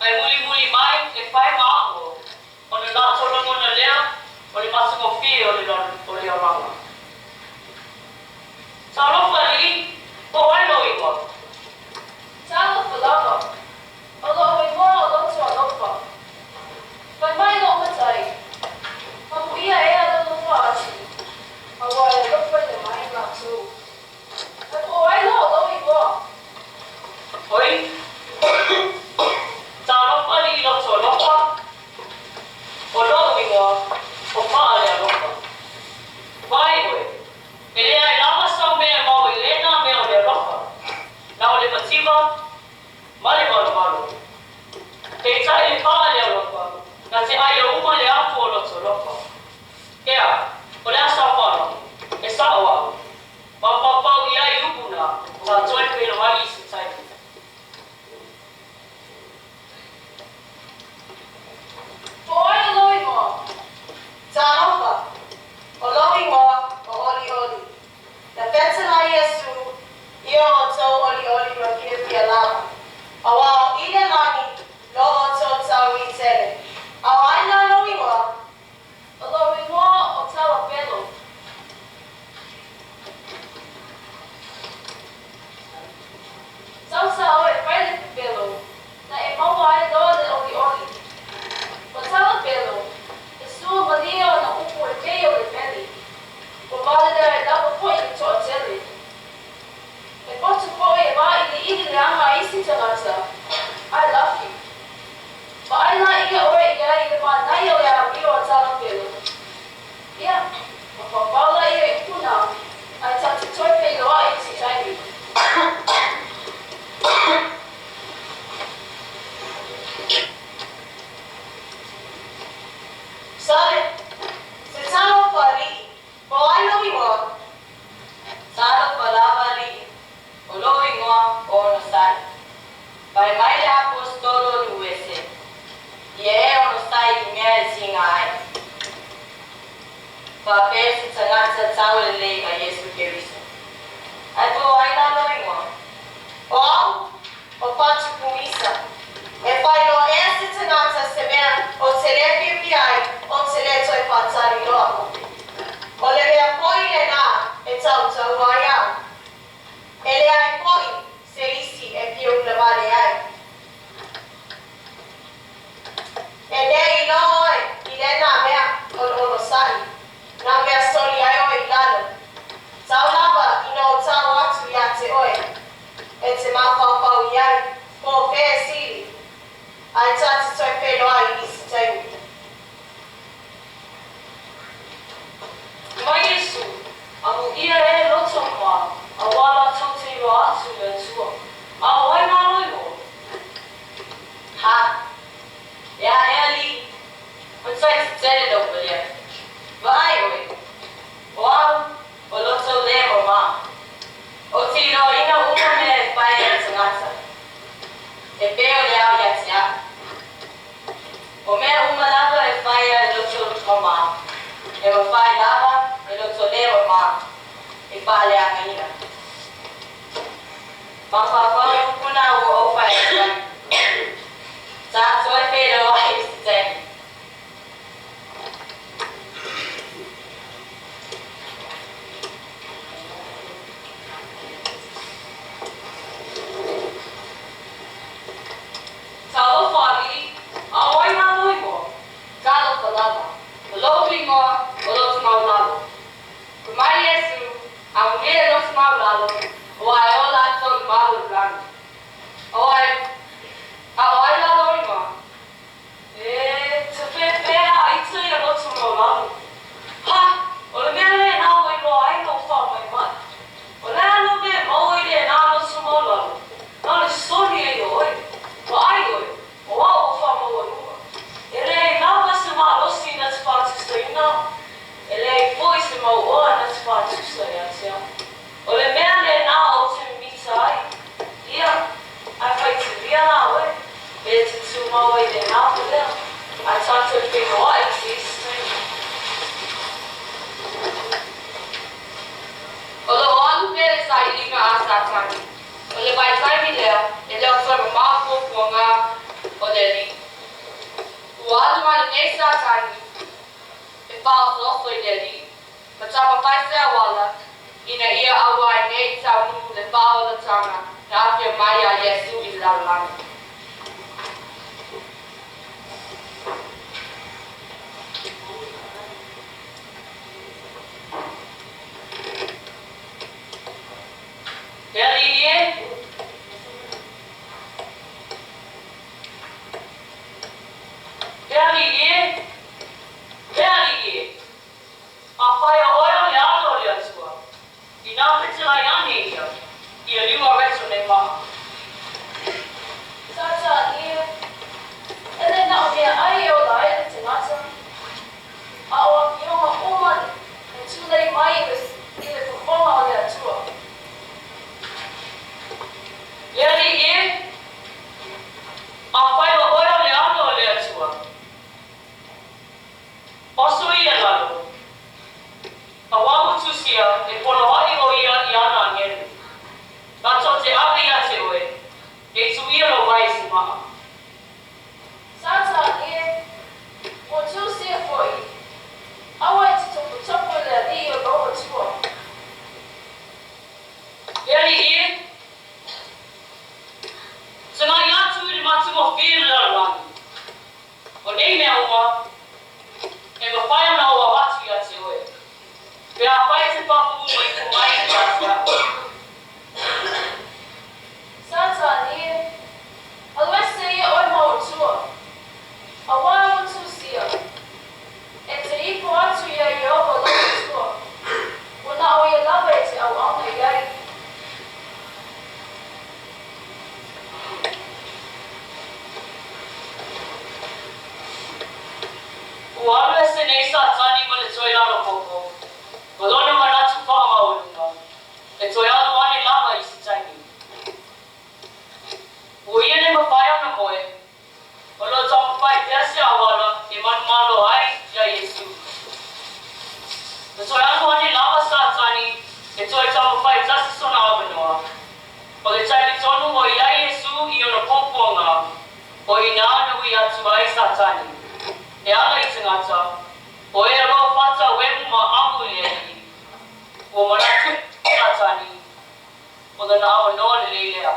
Ae mulimuli mai e fai ma a'o, ona latou lagona lea o le matagofie o le olaga. Talofa alii, po o ai lou igoa? Talofa lava, o lo'u igoa o Loto Alofa. Fai mai lo'u matai, Amuia ea le alofa atili, auā e alofa ia mai latou. Ae po o ai la o lou igoa? Oi, talofa alii Loto Alofa, o lo'u igoa o Paalealofa. Vaai oe, e leai lava sau mea e maua i lena mea o le alofa, na o le mativa ma le valuvalo. Peitai le paa le alofa, na te aia uma le apu o loto alofa. Ea, o le a sau faalogo? E sa'o a'u. Maopaopao i ai upu na, sa toe feiloai i se taimi. Po o ai o lou igoa? Talofa, o lou igoa o Olioli. Na fetalai Iesu, Ia outou olioli ma fiafia lava, auā o i le lani lo outou taui tele. A o ai la lou igoa? O lou igoa o Talapelo. Tausa oe e fai le pepelo, na e maua ai loa le olioli. O Talapelo, e sua malie ona upu e pei o le meli. Ua valelea e lava foi i le toatele. E potu foi e māʻiliʻili leaga a isi tagata, ae lafi. Vaai la ia oe i ai i le manaia o le amio a Talapelo. Ia, mapaopao laia i upu na, ae ta te toe feiloai i se taimi. Sale, Se talofa alii, po o ai lou igoa? Talofa lava alii, o lou igoa o Onosai. Fai mai le Aposetolo o Nuuese, Ia e onosai i mea e tiga ai. Faapea se tagata taulelei a Iesu Keriso. Ae po o ai la lou igoa? O au, o Patupumisa. E fai loa ea se tagata se mea ou te le fiafia ai, ou te le toe faatali loa. O le mea foi lenā e tautaua ai au. E leai foi se isi e fia ula wale ai. E le iloa oe i lena mea o le onosai, nā mea soli ai oe i lalo. Tau lava ina ou tau atu iā te oe, e te mafaufau i ai, po o fea e sili, ae ta te toe feiloai i isi taimi. Mai Iesu, amuia e loto ma, auā latou te iloa atu i le Atua. A o ai nā lou igoa? Ha! E a e alii, matai tetele lou palia. Vaai oe, o au, o loto le mamā. Ou te iloaina uma mea e fai ai le tagata, e pei o le ao iā te a'u. O mea uma lava e fai a le loto mamā, e mafai lava e loto le mamā e faaleagaina. Mafaufau i upu na ua ou fai atu ai. Ta toe feiloai i se taimi. Talofa alii, a o ai nā lou igoa? Talofa lava, o lou igoa o Lotomaulalo. Fai mai Iesu, Amuia e Lotomaulalo, auā e o latou i malu o le lani. O ai, a o ai la lou igoa? E tafefea a ita ia Lotomaulalo. Ha! O le mea lenā ua iloa ai lou faamaimai. O le a nō mea e maua i lenā Lotomaulalo, na o le soli ai o oe. Vaai oe, o au ua faamaualuga. E leai lava se malosi na te faatusaina, e leai foi se mau oa na te faatusa iā te au. O le mea lenā ou te mimita ai, ia, ae faitalia la oe, e te tumau ai lenā pelea, ae tatou feiloai i se isi taimi. O lo o alu pea le sailiga a Satani. O le vaitaimi lea, e le o toe mamao fuafuaga o le Alii. Lenei Satani e faaosooso i le Alii ma taumafai se auala ina ia aua ai nei taunuu le faaolataga na afio mai ia Iesu i le lalolagi. Le Alii e! Le Alii e! Le Alii e! Afai o oe o le Alo o le Atua, inā fetelai ane ia, ia liua reto nei maa. Satani e, e le na o meaai e ola ai le tagata, a o afioga uma e tulai mai i le fofoga o le Atua. Le Alii e, afai o oe o le Alo o le Atua, oso ia i lalo, auā ua tusia e poloaʻi ʻo ia i ana agelu, latou te ave iā te oe, ne i tuia lou vae i se maa. Satani e, ua tusia foi, Aua e te topotopo i le Alii o lou Atua. Le Alii e, tagai atu i le matagofie o le lalolagi, o nei mea uma, e mafai ona ou avatu ia te oe, pe afai e te papuu ma ifo mai ia te au. Satani e, alu ese ia oe ma ou tua, auā ua tusia, E te ifo atu iā Ieova lou Atua, ua na o ia lava e te auauna i ai. Ua alu ese nei Satani ma le toe lalo koko, ma lona manatu faamaualuga, e toe alu ane lava i se taimi. Ua ia le mafai ona moe, o lo o taumafai pea se auala e manumalo ai iā Iesū. Na toe alu ane lava Satani e toe taumafai tasi sona avanoa. O le taimi tonu o i ai Iesū i ona puapuaga, o inā na ui atu ai Satani, E ala i tagata, o e aloa fata uemu ma amu i le Alii, ua manatu Satani, o lona avanoa lelei lea.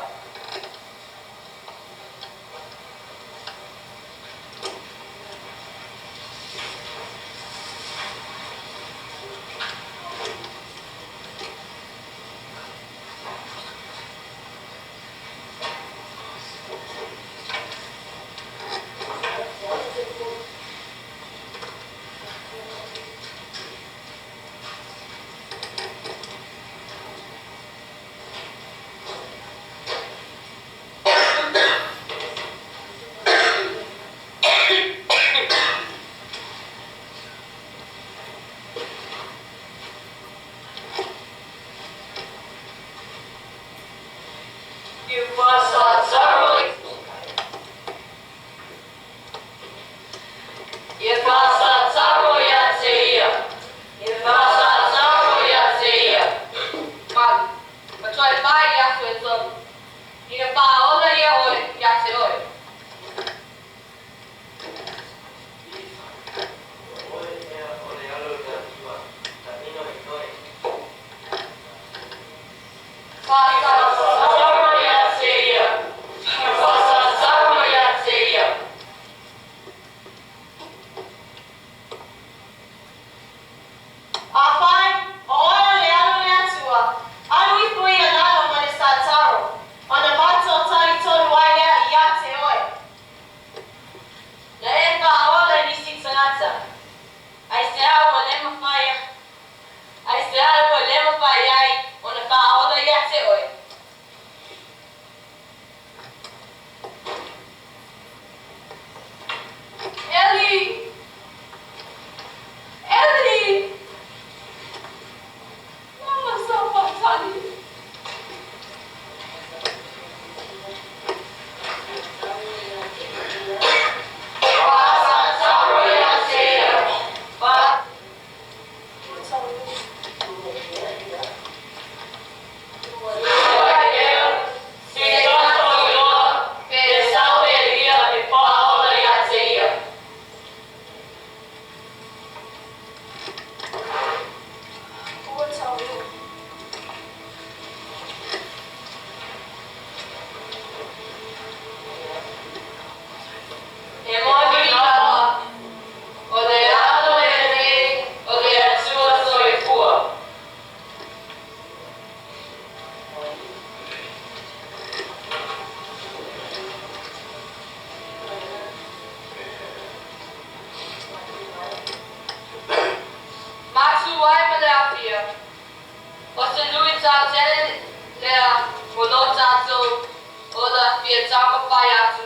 Mo lo tatou ola fia taumafai atu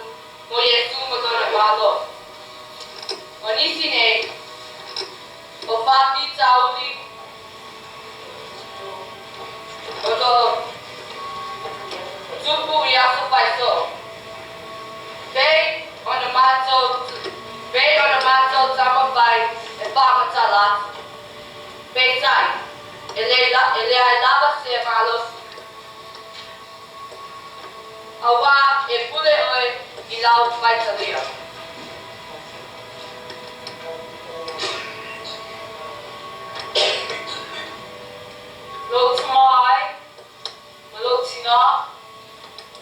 mo Iesu ma Lona Malo. O nisi nei, o faafitauli o lo o tutupu i aso faisoo. Pei ona matou pei ona matou taumafai e faamatala atu. Peitai, e leai lava se malosi. Auā e pule oe i lau faitalia. Lou tama ai, ma lou tinā,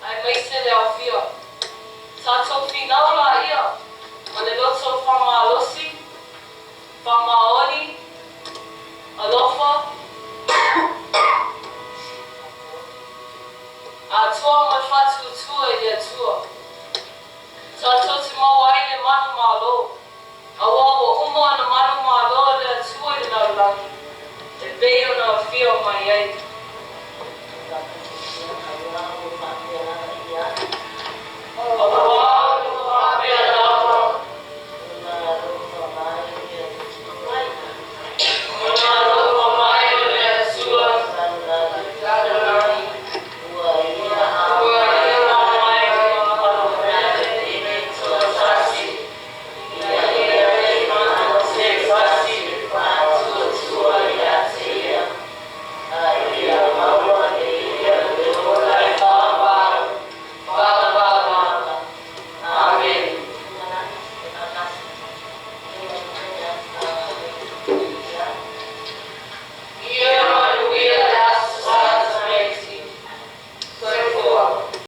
aemaise le aofia. Tatou finau laia ma le loto faamalosi, faamaoni, alofa, atoa ma le faatuatua i le Atua. Tatou te maua ai le manumalo, auā ua uma ona manumalo le Atua i le lalolagi, e pei ona afio mai ai.